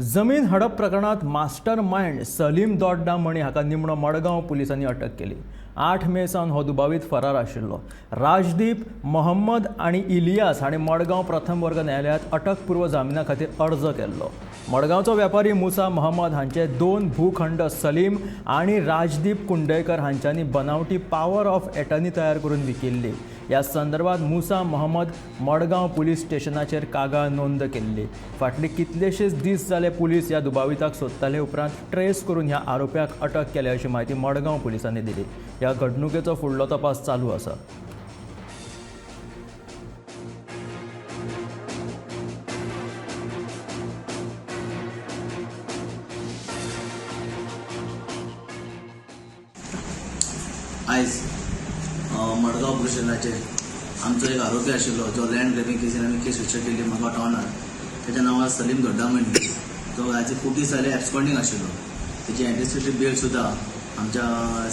जमीन हडप प्रकरणात मास्टर मायंड सलीम दोड्डामणी हाका निमणो मडगांव पुलिसांनी अटक केली. 8 मे सावन हो दुबावीत फरार आशिल्लो. राजदीप, मोहम्मद आनी इलियास हांणी मडगांव प्रथम वर्ग न्यायालयांत अटकपूर्व जामिना खातीर अर्ज केल्लो. मडगांवचो वेपारी मुसा मोहम्मद हांचे 2 भूखंड सलीम आनी राजदीप कुंडयकर हांच्यांनी बनावटी पावर ऑफ एटर्नी तयार करून विकिल्ली. ह्या संदर्भात मुसा मोहम्मद मडगांव पुलीस स्टेशनाचेर कागाळ नोंद केल्ली. फाटले कितलेशेच दीस जाले पुलीस ह्या दुबाविताक सोदताले. उपरांत ट्रेस करून ह्या आरोप्याक अटक केल्या अशी म्हायती मडगांव पुलिसांनी दिली. ह्या घडणुकेचो फुडलो तपास चालू आसा. आयज मडगांव पुलीस स्टेशनाचेर आमचो एक आरोपी आशिल्लो जो लँड ग्रेबिंग केसीन आमी केस रजिस्टर केल्ली मडगांव टावनार. तेजें नांव आसा सलीम दोड्डामणी. तो आयज खूब दीस जाले एब्सकॉन्डिंग आशिल्लो. तेजी एंटिसिपेटरी बेल सुद्दां आमच्या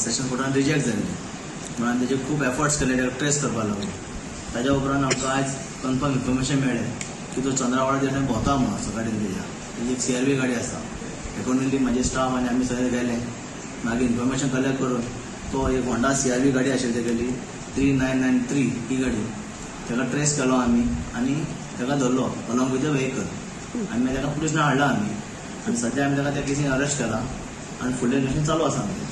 सेशन कोर्टान रिजेक्ट जाल्ली म्हणून तेजे खूब एफर्ट्स केले ताका ट्रेस करपाक लागून. ताज्या उपरांत आमकां आयज कन्फर्म इन्फॉर्मेशन मेळ्ळें की तो चंद्रावाडा तेन्ना भोंवता म्हणून सकाळी तेज्या तेजी एक सीआरवी गाडी आसा. एकॉर्डिंगली म्हाजे स्टाफ आनी आमी सगळे गेले. मागीर इन्फॉर्मेशन कलेक्ट करून तो एक होंडा सीआरवी गाडी आशिल्ली तेगेली 3993 ही गाडी, ताका ट्रेस केलो आमी आनी ताका धरलो अलॉंग विथ the vehicle आनी मागीर ताका पुलीस हाडला आमी आनी सद्या आमी ताका त्या केसीन अरेस्ट केला आनी फुडलें इन्वेस्टिगेशन चालू आसा आमचें.